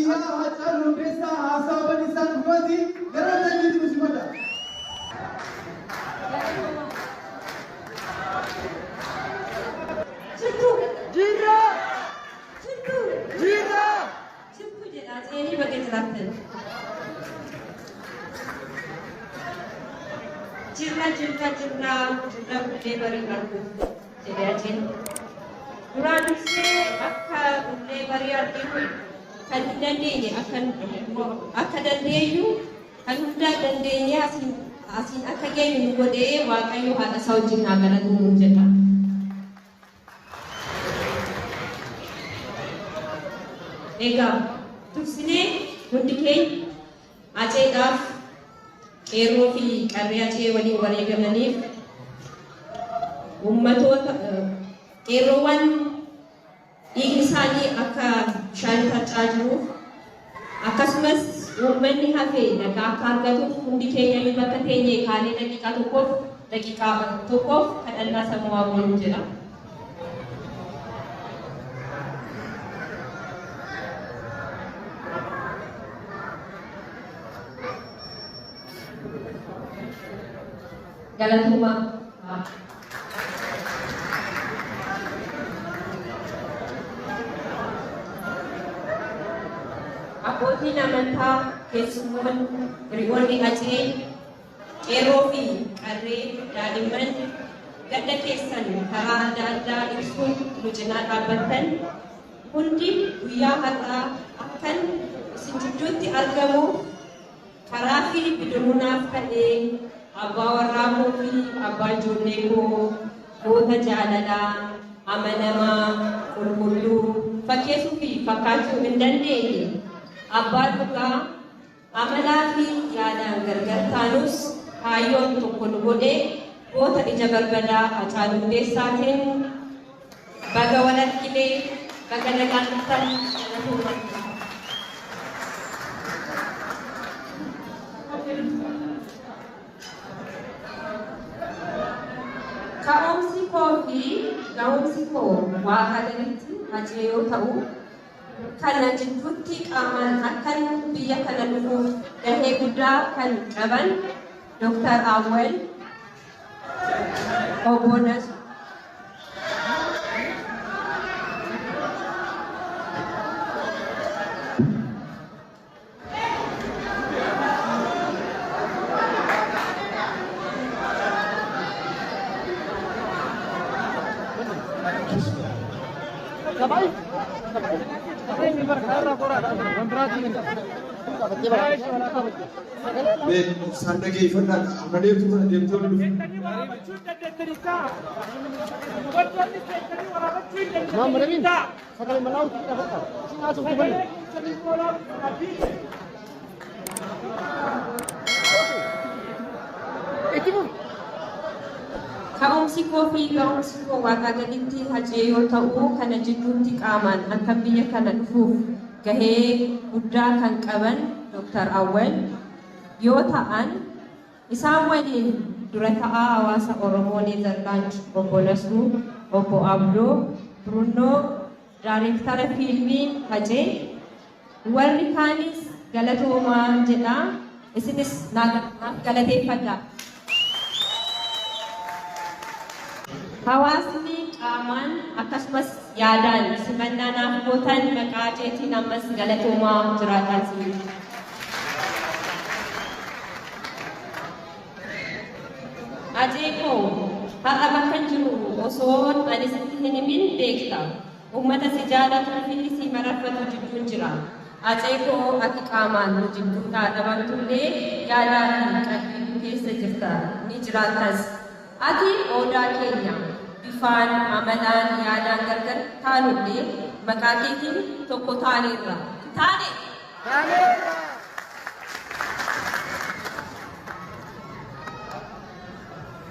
Kiyyaa Haacaaluu Hundeessaa haasawa baniisaa dhufaati gara waltajjiitti nu simadha. Jirtuu! Jirra! Jirtuu! Jirra! Jirtuu jedhaa seenii baga jiraattan. Jirra jirra jirra jirra bullee barii arguuf jedhee Haceen. Duraan dursee akka bullee barii arginu kan hin dandeenye akka dandeenyu kan hundaa dandeenye asiin akka geenyu nu godhee Waaqayyo haadha isaa wajjin haa galatu nuun jedha. Egaa tursinee hundi keenya Haceedhaaf qeerroo fi qarree Hacee waliin wareegamaniif ummatoota qeerroowwan dhiigni isaanii akka bishaan tarcaa jiruuf akkasumas uummanni hafe nagaa akka argatuuf hundi keenya iyyuu bakka teenyee kaanee daqiiqaa tokkoof kadhannaa sammuu haa goonu jedha. Galatoomaa. Abbootiin amantaa, keessummoonni, hiriyoonni Hacee, qeerroo fi qarree, daa'imman gadda keessan karaa adda addaa ibsuun nu cinaa dhaabbattan hundi, guyyaa har'aa akkan isin jidduutti argamuuf karaa fi bidiruunaaf ta'ee abbaa warraa koo fi abbaa ijoollee koo, goota jaalalaa, amanamaa, qulqulluu, fakkeessuu fi fakkaachuu hin dandeenye, abbaa dhugaa, amalaa fi yaadaan gargar taanus kaayyoon tokko nu godhe, goota ija barbadaa Hacaaluu Hundeessaatiin baga wal argine, baga nagaan dhuftan, galatooma. Ka'umsi koo fi ga'umsi koo Waaqa gaditti Hacee yoo ta'u, kana jidduutti qaamaan akkan biyya kana dhufuuf gahee guddaa kan qaban Dr. Awwal, Obbo Nasu, Mee isaan dhageeffadhaa, amma deemtu kana deemtoonni dhufu. Ka'umsi koo fi ga'umsi koo Waaqaa gaditti Hacee yoo ta'u, kana jidduutti qaamaan akka biyya kana dhufuuf gahee guddaa kan qaban Dr. Awwal yoo ta'an, isaan waliin dura ta'aa hawaasa Oromoo Neezerlaand Obbo Nasruu, Obbo Abdoo, Brunnoo, Daarektara fiilmii Hacee, warri kaanis galatoomaa jedha, isinis naaf galateeffadha. Hawaasni qaamaan akkasumas yaadaan simannaa naaf gootan maqaa Haceetiin ammas galatoomaa, jiraadhaan siin. Hacee koo, har'a bakkan jiru osoon ani sitti hin himin beekta. Uummata si jaalatuu fi si mararfatu jidduun jira. Hacee koo, ati qaamaan nu jidduudhaa dhabamtullee yaadaa fi qalbii nu keessa jirta, ni jiraattas. Ati odaa keenya. Bifaan, amalaan, yaadaan gargar taanullee maqaa keetiin tokko taaneerra. Taane! Taaneerra!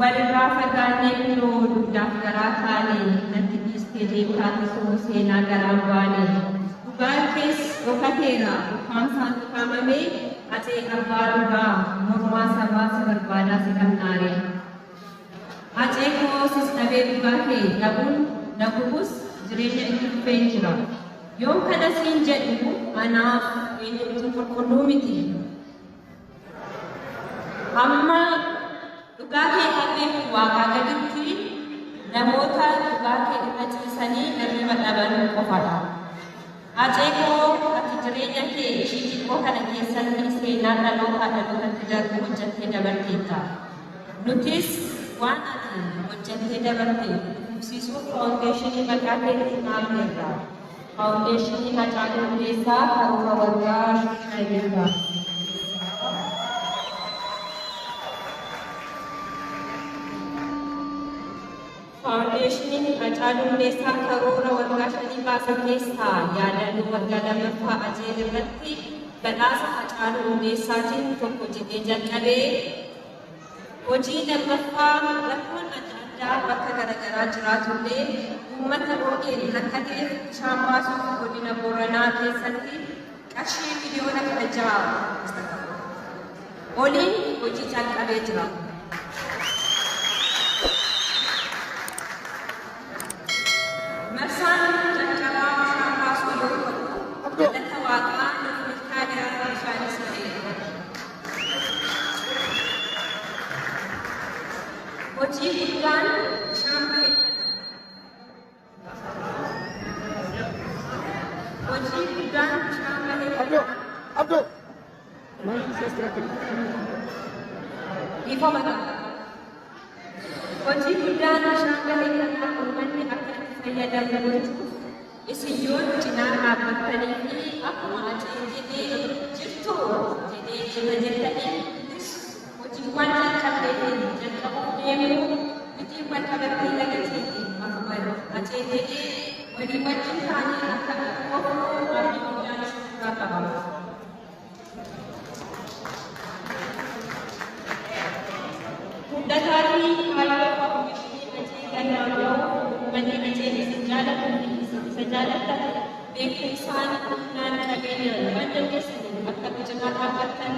Walirraa fagaannee kunoo dugdaaf garaa taane, natti dhiistee deemtaa osoo seenaa garaan baane. Dhugaan kees dhokateera ukkaamsaan ukkaamamee, Hacee abbaa dhugaa, mormaa sabaa, si barbaadaa si dhabnaare. Hacee koo, sis dhabee dhugaa kee dhabuun na gubus jireenya itti fufeen jira. Yoon kana siin jedhu anaaf eenyutu qulqulluu miti. Amma dhugaa kee kan waaqaa gaditti namoota dhugaa kee irra ciisanii hirriba dhaban qofadha. Hacee koo ati jireenya kee ishii xiqqoo kana keessatti seenaa dhalootaa dhalootatti darbu hojjettee dabarteetta. Nutis waan ati hojjettee dabarte fufsiisuuf faawundeeshinii maqaa keetiin dhaabneerra. Faawundeeshinii Hacaaluu Hundeessaa karoora waggaa shaniirra. Faawundeeshiniin Hacaaluu Hundeessaa karoora waggaa shanii baase keessaa yaadannoo waggaa lammaffaa Hacee irratti badhaasa Hacaaluu Hundeessaatiin tokko jedhee jalqabee hojii lammaffaa rakkoon adda addaa bakka garaagaraa jiraatullee uummata hongeen rakkateef bishaan baasuuf godina Booranaa keessatti qarshii miliyoona 16 oliin hojii calqabee jira. Marsaan jalqabaa bishaan baasuu yoo ta'u, galata waaqaa nuuf milkaa'eera, bishaanis ta'eera. Hojii guddaan bishaan bahe kana. Hojii guddaan bishaan bahe kana. Abdoo. Dhiifama qaba. Hojii guddaan bishaan bahe kana uummanni akka itti fayyadamu gochuuf isin yoo nu cinaa dhaabbattanii fi akkuma Haceen jedhee jirtu jedhee jirra jettanii nus hojiiwwan jalqabnee fi jalqabuuf deemnu miti wal qabattee laga ceete akkuma Haceen jedhee walii wajjin taanee akka milkoofnu abdii guddaan isinirraa qaba. Guddataa fi kaayyoo faawundeeshinii Hacee galmaan ga'uuf uummanni Hacee isin jaalatuu fi isin isa jaalattan beekumsaan, humnaan, qabeenyaan waan dandeessaniin akka nu cinaa dhaabbattan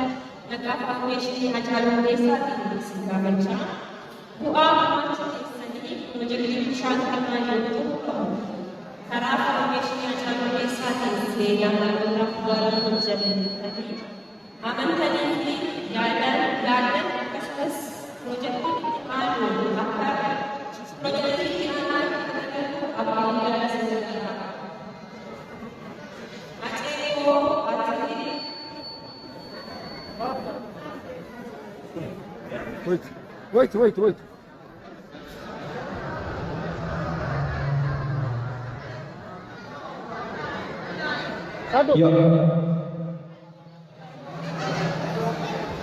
maqaa faawundeeshinii Hacaaluu Hundeessaatiin isin gaafachaa. Bu'aa gumaacha keessanii piroojeektiin bishaan kanaa yoo xumuramu karaa faawundeeshinii Hacaaluu Hundeessaatiin seenaa dhalootaaf gaarii hojjetanii amantanii fi yaadan yaadan akkasumas piroojeektiin itti aanu akka piroojeektii itti aanaa akka darbu abbaa guddaa isin gargaara. Hacee koo ati Wait, wait, wait, wait. Yo.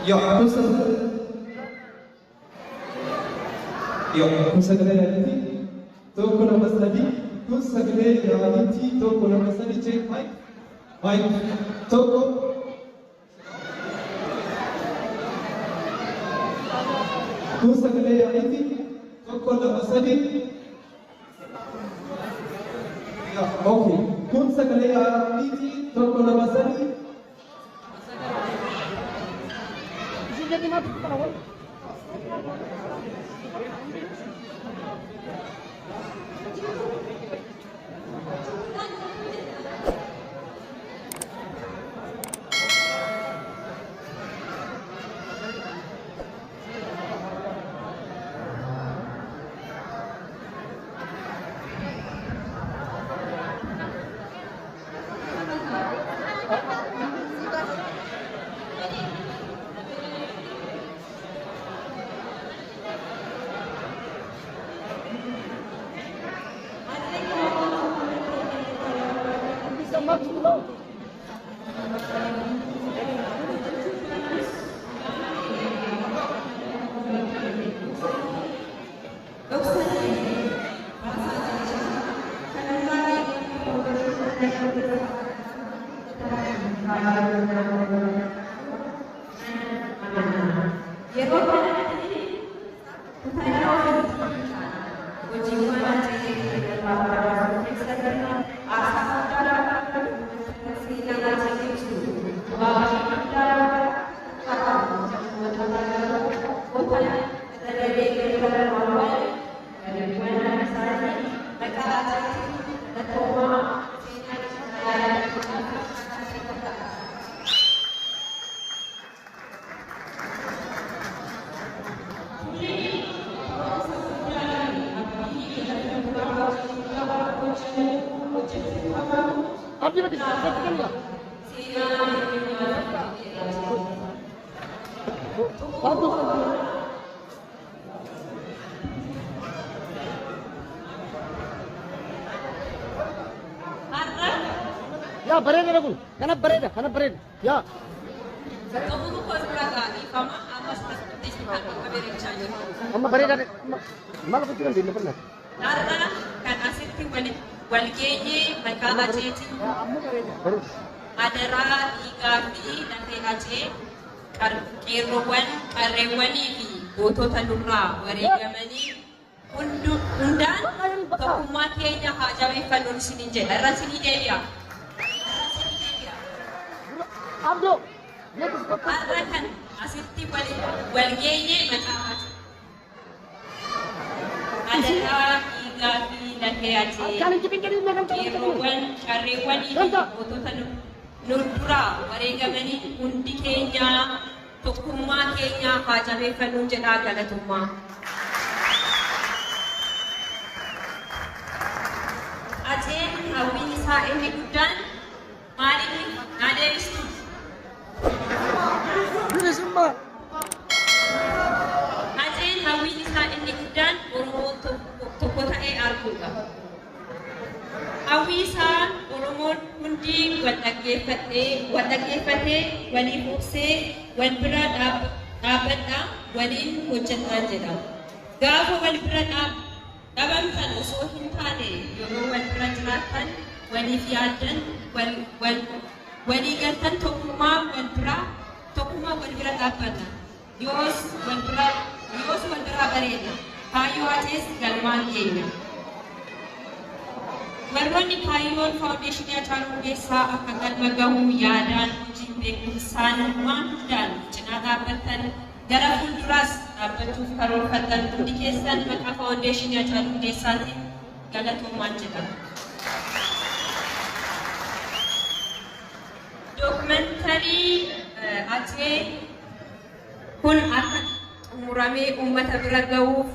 Yo. Yo. Kun sagalee yaalitti tokko lama sadi. Kun sagalee yaalitti tokko lama sadi. Check mic. Mic tokko. Kun sagalee yaalitti tokko lama sadi. Yeah, okay. Kun sagalee yaalitti tokko lama sadi. Yeroo kanatti kutannoo hojiiwwan Hacee keessatti aarsaa guddaa seenaa Hacee ibsu bu'aa guddaa maqaa Haceetiin galatoomaa seenaa Seenaa eenyummaa. Har'a Yaa bareeda kun kana bareeda kana bareeda yaa. Xumuru koo dura gaafifama ammas asitti kan akka beekamchaa jiru. Amma bareeda maal gochuu dandeenya fanna. Har'a kan asitti wal geenye maqaa Haceetiin adaraa dhiigaa fi lafee Hacee, qeerroowwan, qarreewwanii fi gootota nurraa wareegamanii hundaan tokkummaa keenya haa jabeeffannu isiniin jedha. Irra isinii deebi'a. Irra isinii deebi'a. Abdoo. Har'a kan asitti wal geenye maqaa Hacee. Adaraa dhiigaa fi lafee Hacee. Kan hin jibin jedhin meeqan ta'uu. Qeerroowwan, qarreewwanii fi gootota nu duraa wareegamanii hundi keenya tokkummaa keenya haa jabeeffannu jedhaa galatummaa. Haceen hawwiin isaa inni guddaan maalinni naa deebistu? Bilisummaa. Haceen hawwiin isaa inni guddaan Oromoo tokko ta'ee arguudha. Hawwii isaa Oromoon hundi wal dhaggeeffatee, waliif obsee, wal bira dhaabbadhaa, waliin hojjetaa jedha. Gaafa wal bira dhabamtan osoo hin taane yeroo wal bira jiraattan, waliif yaaddan, walii galtan, tokkummaa wal bira dhaabbata. Yoos wal bira bareeda. Kaayyoo Hacees galmaan keenya. Warroonni kaayyoon Faawundeeshinii Haacaaluu Hundeessaa akka galma gahuu yaadaan, hojiin, beekumsaan, waan hundaan cinaa dhaabbattan, gara fuulduraas dhaabbachuuf karoorfattan hundi keessan maqaa Faawundeeshinii Haacaaluu Hundeessaatiin galatoomaan jedhama. Dookumantarii Hacee kun akka xumuramee uummata bira gahuuf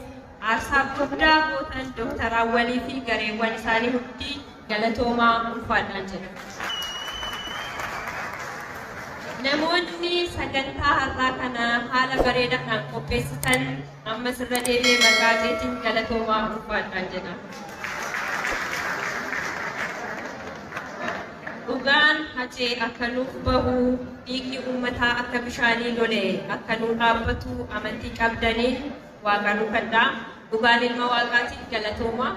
aarsaa guddaa gootan Dooktar Awwalii fi gareewwan isaanii hundi galatoomaa ulfaadhaan jedha. Namoonni sagantaa har'aa kana haala bareedaadhaan qopheessitan ammas irra deebi'ee maqaa Haceetiin galatoomaa ulfaadhaan jedha. Dhugaan Hacee akka nuuf bahu, dhiigni uummataa akka bishaanii lole akka nuu dhaabbatu amantii qabdaniin Waaqa nu kadhaa. Dhugaan ilma Waaqaatiin galatooma.